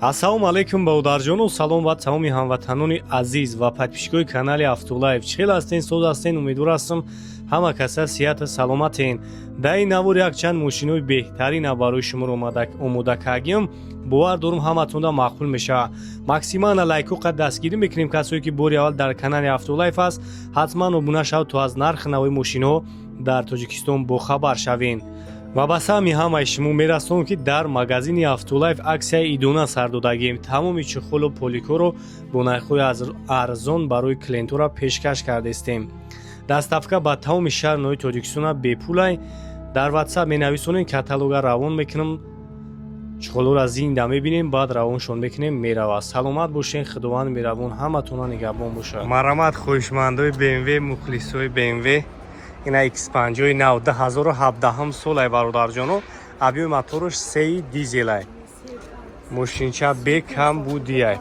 Ассалому алайкум, бародарҷону, салом ва тамоми ҳамватанони азиз ва подписчикои канали Автолайф. Чӣ хел ҳастен, соз ҳастен? Умедвор ҳастам, ҳама каса сиҳату саломатен. Дар ин навор якчанд мошинои беҳтарина барои шуморо омода кардем. Бовар дорум, ҳаматонда маъқул мешавад. Максимально лайку қад дастгирӣ мекунем. Касое ки бори аввал дар канали Автолайф аст, ҳатман обуна шавад, то аз нархи нави мошинҳо дар Тоҷикистон бохабар шавем. Ва ба саҳми ҳамаи шумо мерасонам, ки дар магазини Автолайф аксияи идона сар додагем. Тамоми чехолу поликҳоро бо нархҳои арзон барои клиентҳоро пешкаш кардастем. Доставка ба тамоми шаҳр ноҳияи Тоҷикистона бепулай. Дар Ватсап менависонем, каталога равон мекунам. Чехолҳоро зинда мебинем, баъд равоншон мекунем, меравад. Саломат бошен, Худованд меҳрабон ҳаматона нигаҳбон бошад. Марҳамат, хоҳишмандои БМВ, мухлисои БМВ, ина X5 нав, 2017 солай, бародарҷоно. Объёми мотораш сеи, дизелай. Мошинча бекам будиай,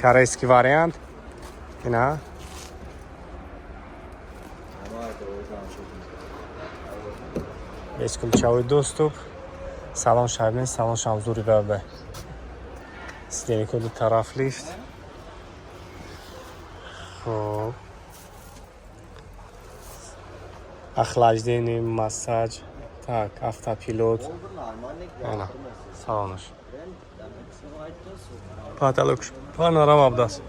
корейский вариант. Ина бесключевой доступ, салон шабин, салон шамзури бабай, сиденье ду тараф, лифт. Хоб, охлаждение, массаж, так, автопилот. Ана салонаш, потолок панорама будааст.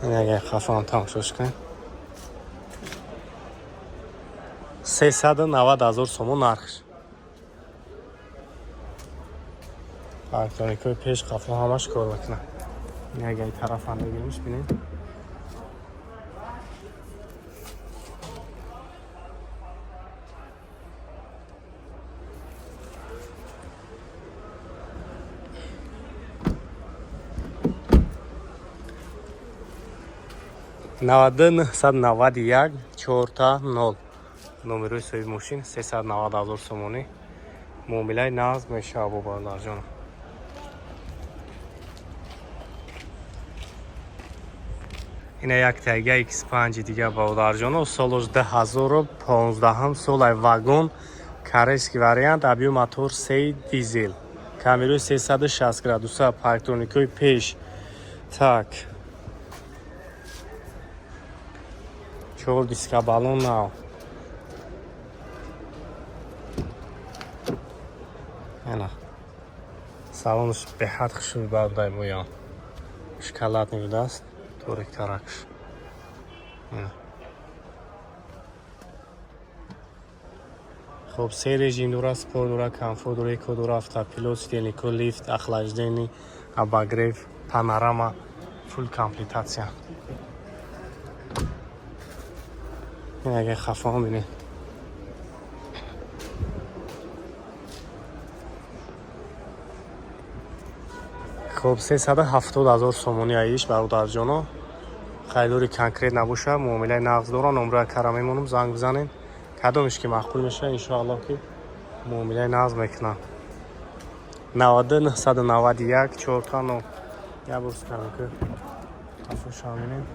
Агар хафаам тамошош кунем, 390 000 сомон нархш. Парктроникҳои пеш, қафо ҳамаш кор мекунад. Ягай тарафам бигиримш, бинем. 92991 4 0 номерои соҳиби мошин. 390 000 сомонӣ, муомилаи нағз мешавад бо бародарҷонам. Ина як тайга X5 дига, бародарҷоно, солош 2015 солай, вагон, корейский вариант, объём мотор сей, дизел, камерои 360 градуса, парктроникҳои пеш. Так, чор диска, баллон нав. Ана салонаш беҳад хушрӯй бардай, боян шоколадный будааст, ториктаракш. Ина. Хоб, се режим дора: спорт дора, комфорт дора, эко дора, автопилот, сиденье, лифт, охлаждение, обогрев, панорама, фулл комплектация. Ин агар хафаҳо бинед. Хоб, 370 000 сомонӣ аиш, бародарҷоно. Харидори конкрет набошад, муомилаи нағз дора. Номроя кара мемонам, занг бизанед. Кадомеш ки маъқул мешавад, иншоаллоҳ ки муомилаи нағз мекунам. 92991 4 0. Як бор сканка хафоша бинем.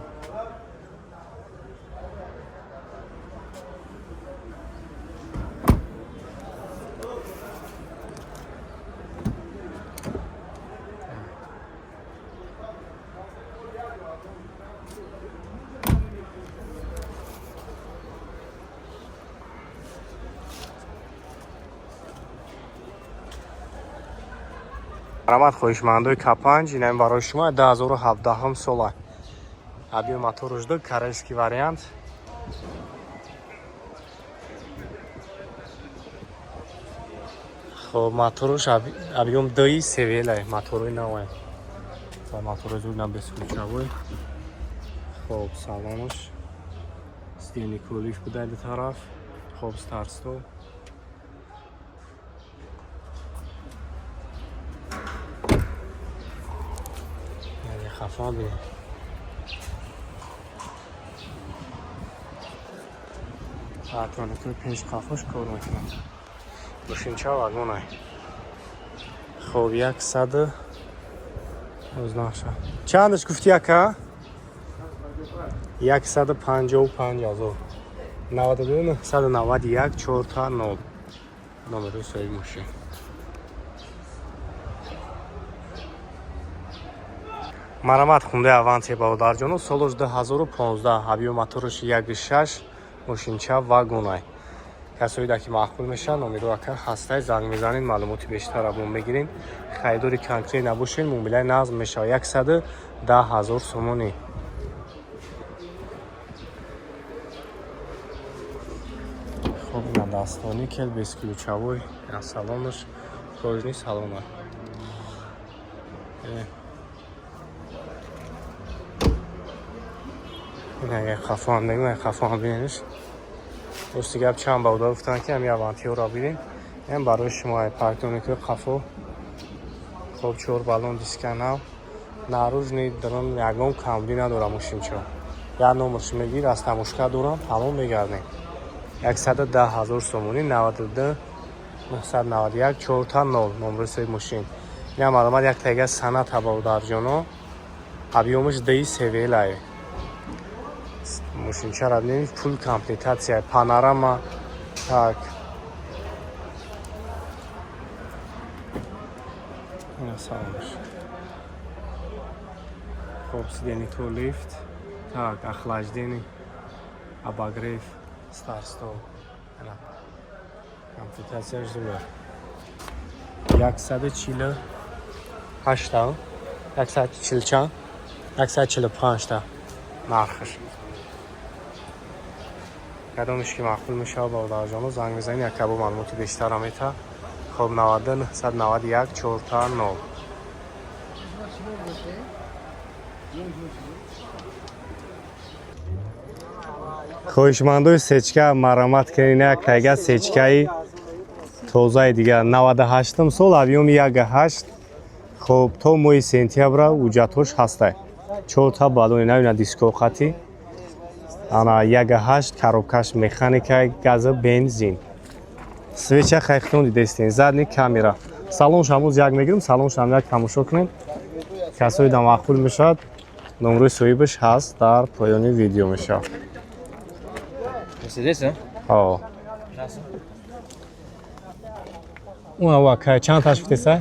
Марҳамат, хоҳишмандои К5, инам барои шумо, 2017 сола, объём моторуш ду, корейский вариант. Хоб, моторуш объём дуи севелай, моторои навай ва моторои зуд на, бесключевой. Хоб, салонаш сиденье лифт буда ду тараф. Хоб, старт-стоп. Яъне хафа бинед. Парктроникҳои пеш, қафош кор мекунад. Мошинча вагонай. Хоб, 119. Чандаш гуфти, ака? 155 ҳазор, 92 991 4 0 номерои соҳиби мошин. Марамат, Хундай Аванте, бародарҷоно, солош 2015, объём мотораш 1.6, мошинча вагонай. Касоида ки маъқул мешавад, номеро ака ҳастай, занг мезанед, маълумоти бештар абон мегирен. Харидори конкрет набошед, муомилаи нағз мешавад. 110 ҳазор сомонӣ. Хоб, ина дастони кел, бесключевой, ина салонаш, кожаный салона. Ина як хафо ҳам мегӯм, як хафо ҳам бинениш. Рости гап, чанд бародар гуфтанд, ки ҳами авантиёро бинем. Ин барои шумо парктроникҳои қафо. Хоб, чор баллон, диска нав, наружный, дрон, ягон камбудӣ надорам. Мошинчо як номерш мегир, аз тамошка дорам, тамом, мегардем. 110 ҳазор сомонӣ, 92 991 4 0 номери соҳиби мошин. Ина маълумат, як тайга Соната, бародарҷоно, объём аш ди севелае. Мошинчара бинед, фулл комплектация, панорама. Так, ина салонаш. Хоб, сиденье то лифт, так, охлаждение, обогрев, старт стоп, ина комплектация ш зур. 148-та, 140 чанд, 145-та нархаш. Кадомеш ки маъқул мешавад, бародарҷоно, занг мезанед, якабо маълумоти бештарам мета. Хоб, 92 991 4 0. Хоҳишмандои сечка, марамат кунед, як тайга сечкаи тозаи дигар, 98 сол, объём и 1.8. Хоб, то моҳи сентябра ҳуҷҷатҳош ҳастай. Чорта баллони нав, ина диско хати, ана 1.8, коробка ш механика, газа, бензин. Свеча хайхтон дидестен, задний камера. Салонш ҳамуз як мегирем, салонш ҳам як тамошо кунем. Касои да маъқул мешавад, номрои соҳибаш ҳаст, дар поёни видео мешавад. Мерседес, а? Ҳо. Уна кай чанд таш гуфтесай?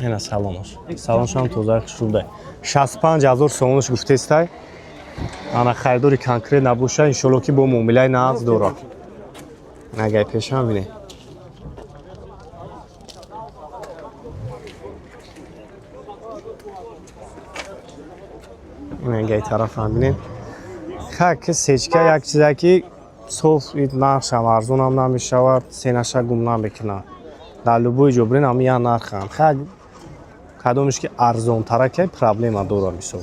Ина салонаш. Салоншам тоза, хушрӯдай. 65 ҳазор сомонаш гуфтестай. Ана, харидори конкрет набоша, иншолло ки бо муомилаи нағз дорад. Агар пешам бинед. Ин тарафам бинед. Хак, сечка як чизе ки соф, нархшам арзонам намешавад, сенаша гум намекунад. Дар любой ҷо бирен, ҳами як нархам. Хак, кадомеш ки арзонтара ки проблема дорад, мисол.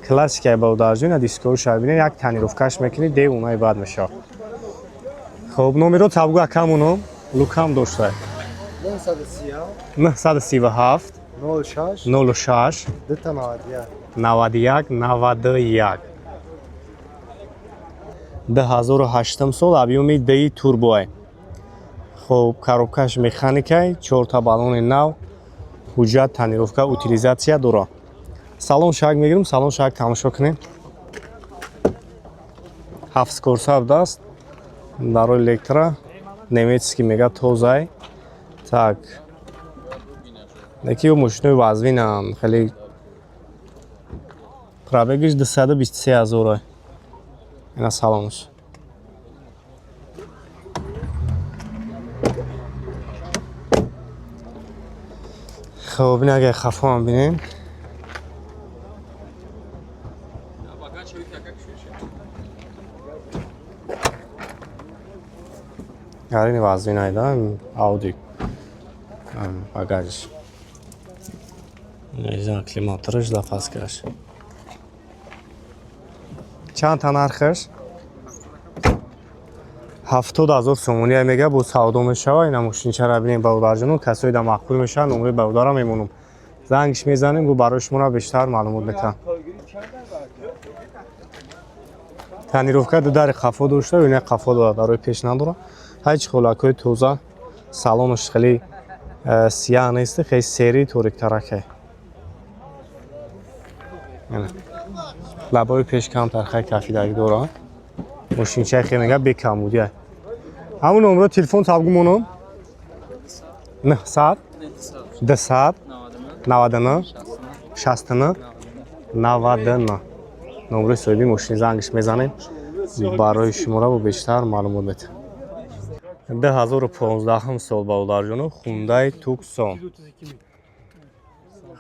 Классикаи бародарҷон, дискоша бинед, як тонировка ш мекунӣ, девонаи бад мешавад. Хоб, номеро табгу акамуно лукам доштай. 937 937 06 06 291. 91 91. 2008 сол, объём и ди турбоай. Хоб, коробка ш механикай, чорта баллони нав, ҳуҷҷат, тонировка, утилизация дорад. Салон шак мегирем, салон шак тамошо кунем. Ҳафт скорса будааст, барои электро, немецкий мега, тозай. Так, леки ё мошинои вазвинанд хеле. Пробег иш 223 ҳазора. Ина салонаш. Хоб, ин агар хафоам бинем. Гарини вазвинайда Ауди, багажиш. Климатораш, запаска ш. Чанд та нархаш? 70 000 сомония мега, бо савдо мешава. Ина мошинчара бинем, бародарҷоно. Касои да маъқул мешавад, номрои бародара мемонам, зангиш мезанем, бо барои шуморо бештар маълумот метаҳам. Тонировка ду дари қафо дошта, ина қафо дорад, барои пеш надорад. Ҳеҷ холакҳои тоза, салонаш хеле сияҳ нест, хеле сери, ториктаракай. Яна. Лабои пеш камтар хай кафидагӣ дора. Мошинчаи хе мега бекамудия. Ҳамун номро телефон табгумонам. 900 200 99 69 99. Номрои соҳиби мошини зангш мезанем, барои шуморо бо бештар маълумот метиҳам. 2015 сол, бародарҷоно, Хундай Туксон.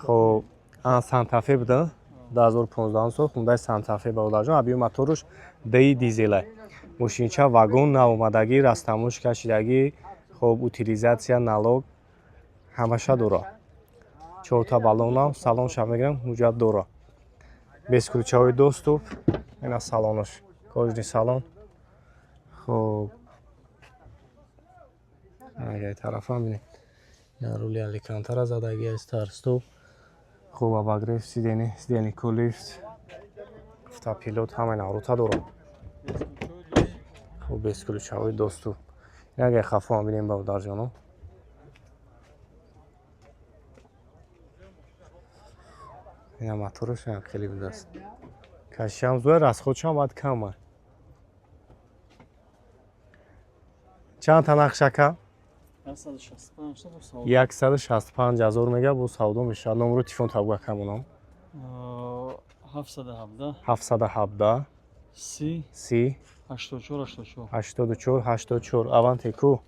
Хоб, ан Сантафе буда. 2015 сол Хундай Сантафе, бародарҷон, объём моторуш ди дизелай. Мошинча вагон, навомадагӣ, растамуш кашидагӣ. Хоб, утилизация, налог ҳамаша дора. Чорта баллонам, салонша мегирам, ҳуҷҷат дора, бесключевой доступ. Ина салонош, кожаный салон. Хоб, агар тарафам бинед, рули алькантара задагӣ, старт-стоп, хуб, обогрев сидений, сидений кулифт, автопилот, ҳамаи наврута дорад. Хуб, бесключевой доступ. Агар хафоам бинем, бародарҷоно, ина мотораш хеле будааст, кашиам зуя, расходшам баъд кама. Чанд та нақшака? 165 ҳазор мега, бо савдо мешавад. Номро телефон табга камонам. 717 717 30 30 84 84. 84 84. Аванте ку?